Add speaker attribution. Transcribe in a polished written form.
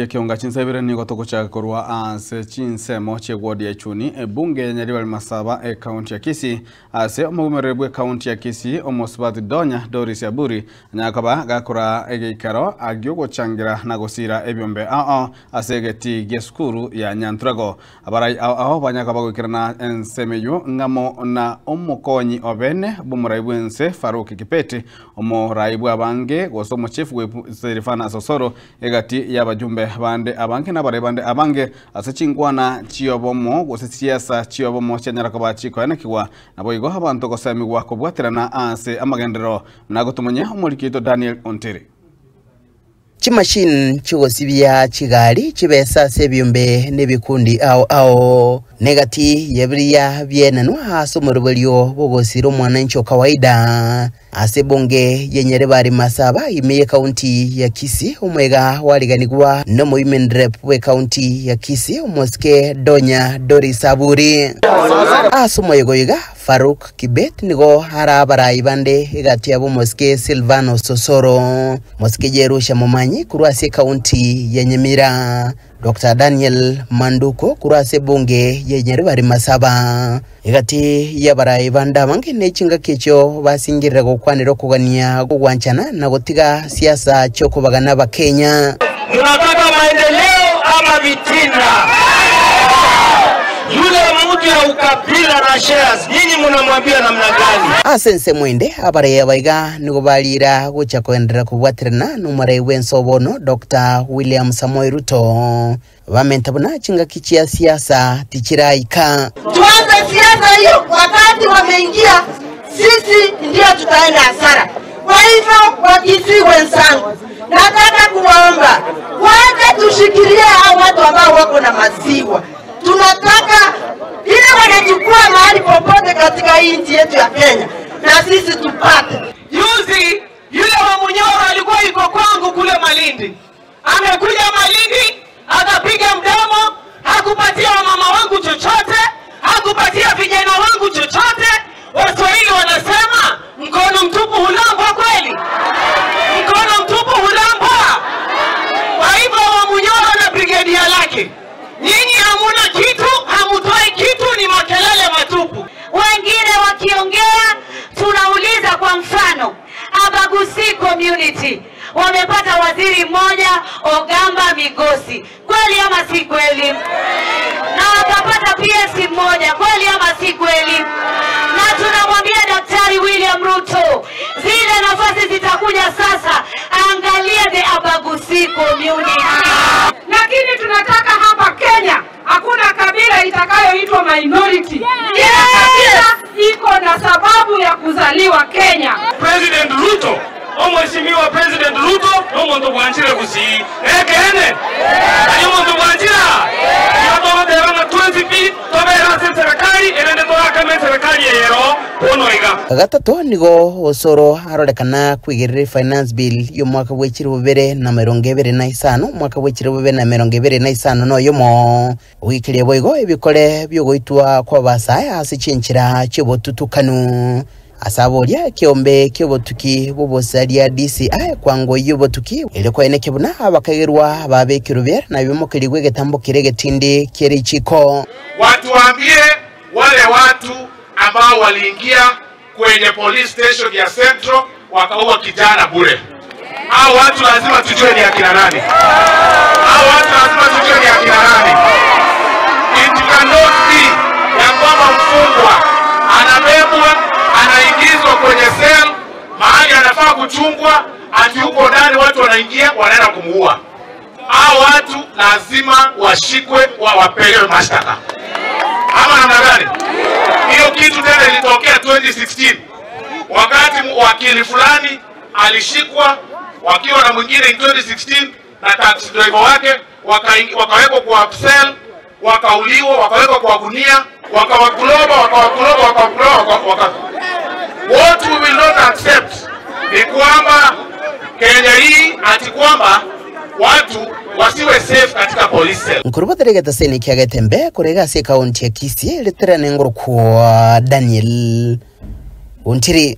Speaker 1: Kionga chinsebire nigo togochaka korwa ase chinsemo chiegwodi ya Ichuni ebunge Nyaribari Masaba e county ya Kisii ase omogumereri bwe county ya Kisii omosubati Donya Doris Aburi nyakaba gakora egeikaro agio na gosira ebyombe ao ase egeti gia sukuru ya Nyanturago abarai ao banyakaba goikerana ensemeyo ngamo na omokonyi obene bomorai bwense Farouk Kipete omorai bwa bange gosomo chief gwe Serifana Sosoro egati yabajumbe bande abange nabare bande abange ase chingwana chiyobomo gose siasa chiyobomo chenyara chikoyanekigwa nabo igo abantu gosemigwa kobwaterana ase amagendero nagotumenya omorikito Daniel Ontere.
Speaker 2: Chimashini chigosibia chigali chibesa sebyumbe nebikundi ao ao negati yebiria byenanwa ase omorobelio bogosira omwananchi kawaida ase bunge ye Nyaribari Masaba imeye county ya Kisii omwega waliganigwa no women rep we county ya Kisii omosike Donya Doris Aburi ase omoyegoyiga Farouk Kibet nigo harabara ibande egati yabo mosike Silvano Sosoro mosike Jerusha Momanyi kurwase county ya Nyamira Dr. Daniel Manduko kurwase bunge ye Nyaribari Masaba egati yabara ibanda bange nechinga kecho basingirira gokwanira kugania kugwanchana na gotiga siasa choko bagana ba Kenya.
Speaker 3: Tunataka maendeleo ama vitina? Yule mtu ya ukabila na shares, nyinyi mnamwambia namna gani?
Speaker 2: Asense mwende abare baiga nigo balira gocha kuendelea kubwatirana numare wensobono Dr. William Samoei Ruto bamentabona chinga kichia siasa tichiraika.
Speaker 4: Tuanze siasa hiyo wakati wameingia, sisi ndio tutaenda hasara. Kwa hivyo Wakisii wenzangu, nataka kuwaomba waje tushikilie hao watu ambao wako na maziwa. Tunataka ile wanachukua mahali popote katika nchi yetu ya Kenya na sisi tupate.
Speaker 5: Juzi yule wa Munyoro alikuwa yuko kwangu kule Malindi. Amekuja Malindi akapiga mdomo, hakupatia mama wangu chochote, hakupatia vijana wangu chochote. Waswahili wanasema mkono mtupu hulambwa kweli. Mkono mtupu hulambwa. Kwa hivyo wa Munyoro na brigedia lake, nyinyi hamuna kitu, hamutoi kitu, ni makelele matupu.
Speaker 6: Wengine wakiongea tunauliza, kwa mfano Abagusi community wamepata waziri mmoja Ogamba Migosi, kweli ama si kweli? Na wakapata PS mmoja, kweli ama si kweli? Na tunamwambia Daktari William Ruto, zile nafasi zitakuja sasa, angalia the Abagusi community.
Speaker 7: Lakini tunataka hapa Kenya hakuna kabila itakayoitwa minority. Kila kabila iko na sababu ya kuzaliwa Kenya.
Speaker 3: President Ruto, omheshimiwa President Ruto, omuntu bwanchire Kisii. Ekene. Ayo muntu bwanchira. Yoto derana 20p tobera serikali erende torakame serikali yero ponoiga.
Speaker 2: Gatatu nigo Osoro arorekana kwigirira finance bill yo mwaka w'ekiri 2025 mwaka w'ekiri 2025 no yomo wikiriye boigo ebikore byogoitwa kwa basaya ase chinchira chibotutukanu asaboria kiombe kyobotuki bobosalia DCI kwango yobotuki ilikuwa inekebuna abakagerwa babekirubya na bimukirirwe getambo kirege tindi kirichiko.
Speaker 8: Watu waambie wale watu ambao waliingia kwenye police station ya Central wakaua kijana bure. Hao watu lazima tujue ni akina nani. Hao watu lazima tujue ni akina nani. It cannot be ya kwamba mfungwa anabebwa, anaingizwa kwenye cell mahali anafaa kuchungwa, ati huko ndani watu wanaingia wanaenda kumuua. Hao watu lazima washikwe, wapelewe mashtaka. Ama namna gani? Hiyo kitu tena ilitokea 2016 wakati wakili fulani alishikwa wakiwa na mwingine in 2016 na taxi driver wake, wakawekwa kwa cell, wakauliwa, wakawekwa kwa gunia, wakawakuloba. What we will not accept ni kwamba Kenya hii ati kwamba watu wasiwe safe katika police cell.
Speaker 2: Nkurubaterega tasene kiagetembe kurega se county ya Kisii literane nguru kwa Daniel Ontiri.